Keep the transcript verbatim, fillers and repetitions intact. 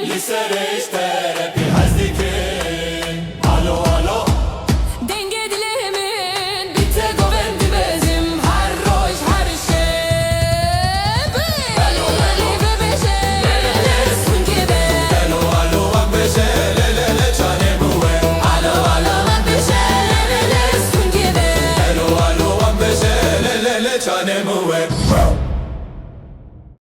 Li serê ji te repî hez dikim. Alo, alo. Dengê dilê min bi te govend dibezim her roj, her şev. Alo, alo. Lê vebêje, lê, lê, lê, sungê be. Alo, alo, wek bêje, lê, lê, lê, canê min we. Alo, alo, wek bêje, lê, lê, lê, sungê be. Alo, alo, wek bêje, lê, lê, lê, canê min we.